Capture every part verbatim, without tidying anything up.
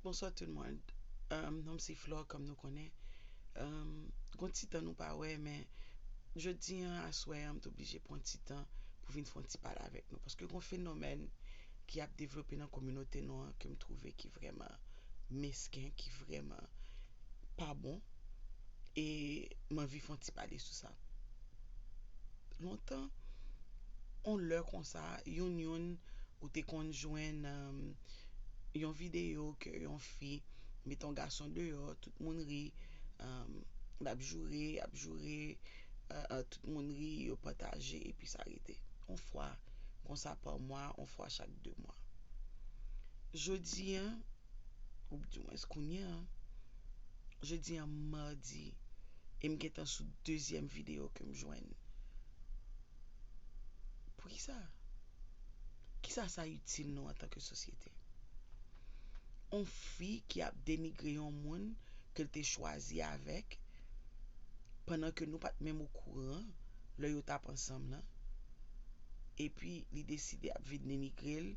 Bonswa tout moun. Um, non m se Flore, kòm nou konnen. Um, gon ti tan nou pa wè, men jodi an, aswè an, m t oblije pran ti tan pou vin fè yon ti pale avèk nou. Paske gon fenomèn ki ap devlope nan kominote nou an ke m twouve ki vrèman mesken, ki vrèman pa bon. E m anvi fè yon ti pale sou sa. Lontan, yon lè konsa, youn youn, ou te konn jwenn um, yon videyo ke yon fi mete yon gason deyò, tout moun ri, um, l ap joure, ap joure, uh, uh, tout moun ri, yo pataje, epi sa rete. Yon fwa konsa pa mwa, yon fwa chak de mwa. Jodi an, ou di mwens kounye an, jodi an madi, e m gentan sou dezyèm videyo ke m jwenn. Poukisa? Kisa sa itil nou antanke sosyete? On fi ki ap denigre yon moun ke l te chwazi avèk, pandan ke nou pa t menm okouran lè yo t ap ansanm nan, epi li deside ap vin denigre l,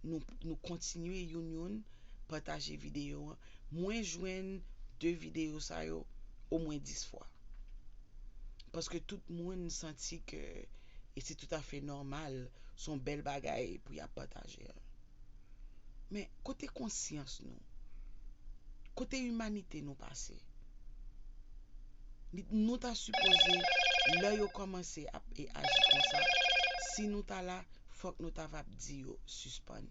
nou, nou kontinye youn youn pataje videyo an. Mwen jwenn de videyo sa yo omwen dis fwa. Paske tout moun santi ke, e se toutafè nòmal, se yon bèl bagay pou y ap pataje an. Men kote konsyans nou? Kote imanite nou pase? Nou ta sipoze, lè yo kòmanse ap e aji konsa, si nou ta la, fòk nou ta va ap di yo sispann.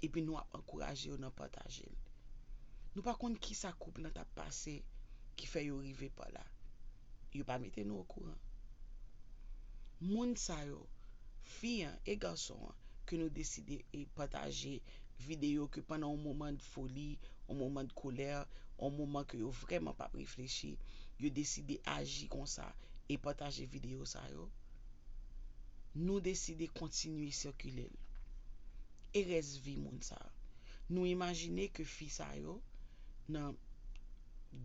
Epi nou ap ankouraje yo nan pataje l. Nou pa konn kisa koup lan t ap pase ki fè yo rive pa la. Yo pa mete nou okouran. Moun sa yo, fi an e gason an, ke nou deside e pataje videyo ke pandan yon moman de foli, yon moman de kolè, yon moman ke yo vrèman p ap reflechi, yo deside aji konsa e pataje videyo sa yo, nou deside kontinye sikile l. E rès vi moun sa yo. Nou imajine ke fi sa yo, nan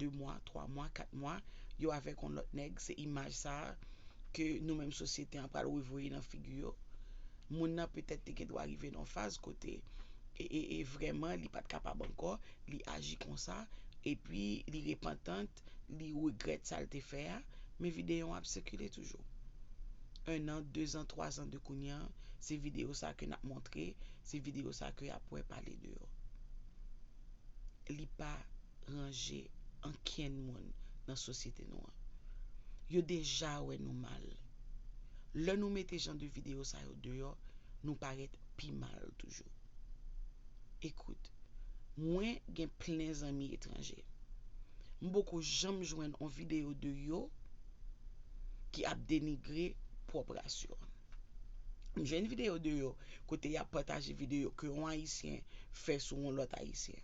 de mwa, twa mwa, kat mwa, yo avèk yon lòt nèg, se imaj sa a ke nou menm sosyete an pral revoye nan figi yo. Moun nan petèt te gen dwa rive nan yon faz kote e, e, e vrèman li pa t kapab ankò, li aji konsa, epi li repantant, li regrèt sa l te fè a, men videyo an ap sikile toujou. En an, de zan, twa zan de kounye a, se videyo sa ke n ap montre, se videyo sa ke y ap wè pale de yo. Li pa ranje ankenn moun nan sosyete nou an. Yo deja wè nou mal. Lè nou mete jan de videyo sa yo deyò, nou parèt pi mal toujou. Ekout, mwen gen plen zanmi etranje. M poko janm jwenn yon videyo de yo ki ap denigre pwòp ras yo. M jwenn videyo de yo kote y ap pataje videyo ke yon Ayisyen fè sou yon lòt Ayisyen.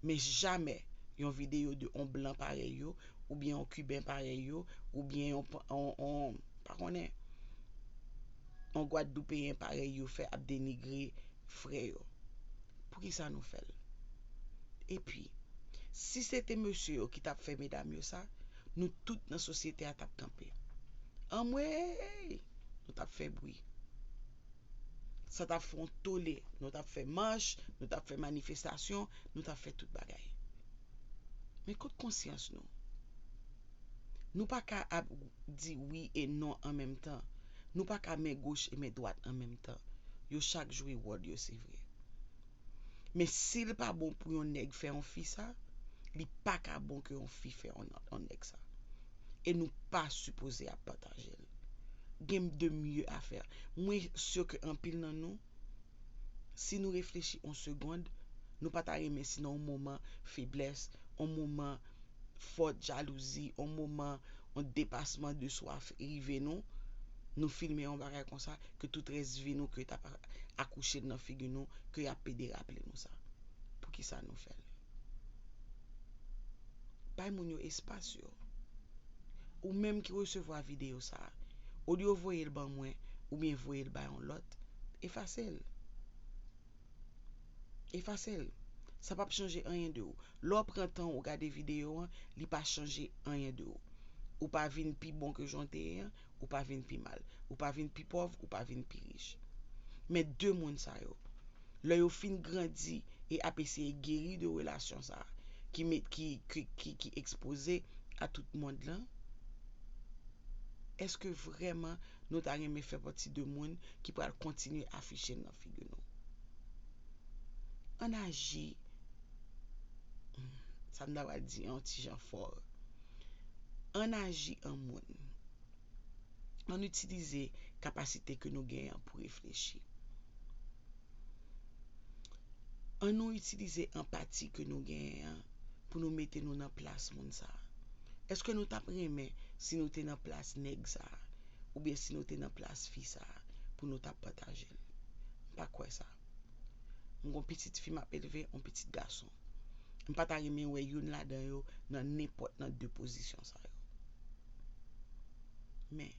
Men jamè yon videyo de yon blan parèy yo, oubyen yon Kiben parèy yo, oubyen yon, yon, yon pa konnen, yon Gwadloupeyen parèy yo fè ap denigre frè yo. Poukisa nou fè l? Epi, si se te mesye yo ki t ap fè medam yo sa, nou tout nan sosyete a t ap kanpe. Anmwey! Nou t ap fè bri. Sa t ap fè yon tole. Nou t ap fè mach, nou t ap fè manifestasyon, nou t ap fè tout bagay. Men kot konsyans nou? Nou pa ka ap di wi e non an menm tan. Nou pa ka men goch e men dwat an menm tan. Yo chak jwe wòl yo, se vre. Men si l pa bon pou yon nèg fè yon fi sa, li pa ka bon ke yon fi fè yon, yon nèg sa. E nou pa sipoze ap pataje l. Gen de mieux à faire. Mwen si ke anpil nan nou, si nou reflechi yon segonn, nou pa ta renmen si nan yon moman feblès, yon moman fòt, jalouzi, yon moman, yon depasman de swa rive nou, nou filme yon bagay konsa, ke tout rès vi nou, ke t ap akouche nan figi nou, ke y ap pede raple nou sa. Poukisa nou fè l? Bay moun yo espas yo. Ou menm ki resevwa videyo sa a, olye w voye l ban mwen, oubyen voye l bay yon lòt, efase l. Efase l. Sa p ap chanje anyen de ou. Lè w pran tan w gade videyo an, li pa chanje anyen de ou. Ou pa vin pi bon ke jan w te ye an, ou pa vin pi mal. Ou pa vin pi pòv, ou pa vin pi rich. Men de moun sa yo, lè yo fin grandi, e ap eseye geri de relasyon sa a, ki met, ki, ki, ki, ki ekspoze a tout mond lan, èske vrèman nou ta renmen fè pati de moun ki pral kontinye afiche l nan figi nou? Ann aji, sa m ta pral di an ti jan fò, ann aji an moun. Ann itilize kapasite ke nou genyen an pou reflechi. Ann nou itilize anpati ke nou genyen an pou nou mete nou nan plas moun sa a. Èske nou t ap renmen si nou te nan plas nèg sa a, oubyen si nou te nan plas fi sa a, pou nou t ap pataje l? M pa kwè sa. M gon pitit fi m ap elve, yon pitit gason. M pa ta renmen wè youn ladan yo nan nenpòt nan de pozisyon sa yo. Men,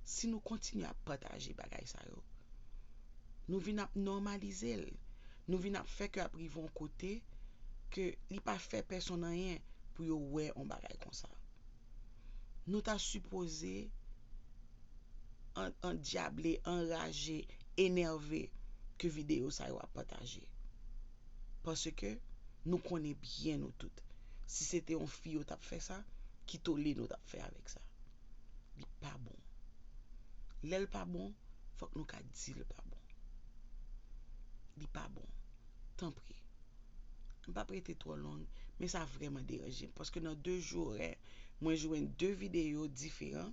si nou kontinye ap pataje bagay sa yo, nou vin ap nòmalize l. Nou vin ap fè ke ap rive yon kote ke li pa fè pèsonn anyen pou yo wè yon bagay konsa. Nou ta sipoze an, andyable, anraje, enève ke videyo sa yo ap pataje. Paske nou konnen byen nou tout. Si se te yon fi yo t ap fè sa, ki tole nou t ap fè avèk sa? Li pa bon. Lè l pa bon, fòk nou ka di l pa bon. Li pa bon. Tanpri. M p ap rete twò long, men sa vrèman deranje m. Paske nan de jou, eh, mwen jwenn de videyo diferan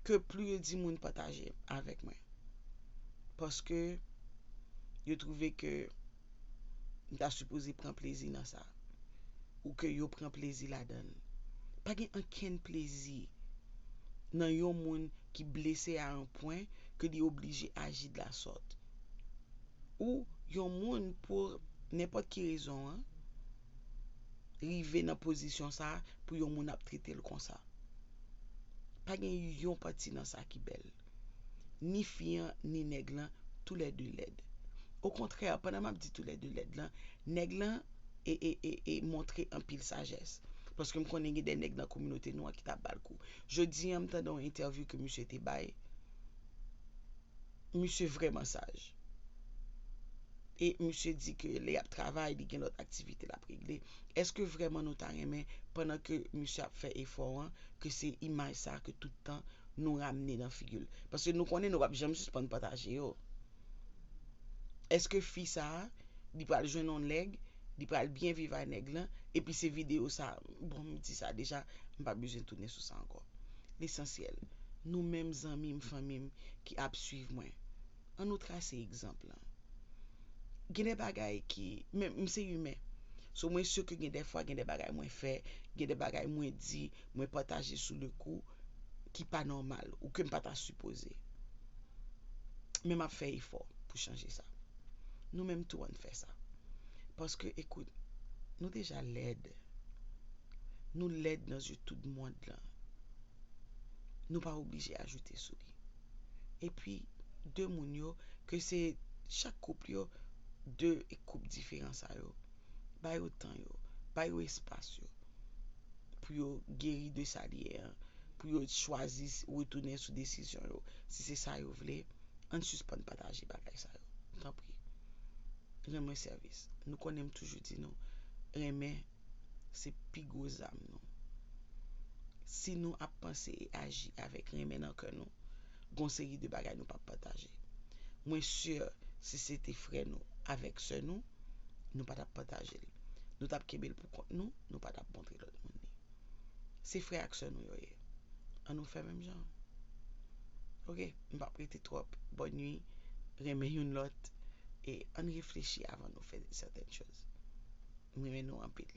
ke plizyè moun pataje avèk mwen. Paske yo twouve ke m ta sipoze pran plezi nan sa, ou ke yo pran plezi ladan l. Pa gen ankenn plezi nan yon moun ki blese a yon pwen ke li oblije aji de la sòt. Ou yon moun, pou nenpòt ki rezon an, rive nan pozisyon sa a pou yon moun ap trete l konsa. Pa gen yon pati nan sa ki bèl. Ni fi an, ni nèg lan, toulède lèd. Okontrè, pandan m ap di toulède lèd lan, nèg lan e, e, e, e montre anpil sajès. Paske m konnen gen de nèg nan kominote nou an ki t ap ba l kou. Jodi an, m tande yon entèvyou ke misye te bay. Misye vrèman saj. E misye di ke lè y ap travay, li gen lòt aktivite l ap regle. Èske vrèman nou ta renmen, pandan ke misye ap fè efò an, ke se imaj sa a ke tout tan nou ramne nan figi l? Paske nou konnen nou p ap janm sispann pataje yo. Èske fi sa a, li pral jwenn yon nèg, li pral byen viv ak nèg lan, epi se videyo sa, bon, m di sa deja, m pa bezwen tounen sou sa ankò. Lesansyèl, nou menm zanmi m, fanmi m ki ap swiv mwen, ann nou trase egzanp lan. Gen de bagay ki, men m se imen. So, mwen si ke gen de fwa, gen de bagay mwen fè, gen de bagay mwen di, mwen pataje sou le kou, ki pa nòmal, ou ke m pa ta sipoze. Men m ap fè efò pou chanje sa. Nou menm tou, ann fè sa. Paske, ekout, nou deja lèd. Nou lèd nan zye tout mond lan. Nou pa oblije ajoute sou li. Epi, de moun yo, ke se chak koup yo, de koup diferan sa yo, ba yo tan yo, ba yo espas yo, pou yo geri de sa li ye an, pou yo chwazi retounen sou desizyon yo. Si se sa yo vle, ann sispann pataje bagay sa yo. Tanpri. Rann mwen sèvis. Nou konnen m toujou di nou, renmen se pi gwo zam nou. Si nou ap panse e aji avèk renmen nan kè nou, gon seri de bagay nou p ap pataje. Mwen si, si se te frè nou avèk sè nou, nou pa t ap pataje l. Nou t ap kenbe l pou kont nou, nou pa t ap montre lòt moun li. Se frè ak sè nou yo ye. Ann nou fè menm jan. Oke, m p ap rete twòp. Bòn nwi, renmen youn lòt, e ann reflechi avan nou fè sètèn choz. M renmen nou anpil.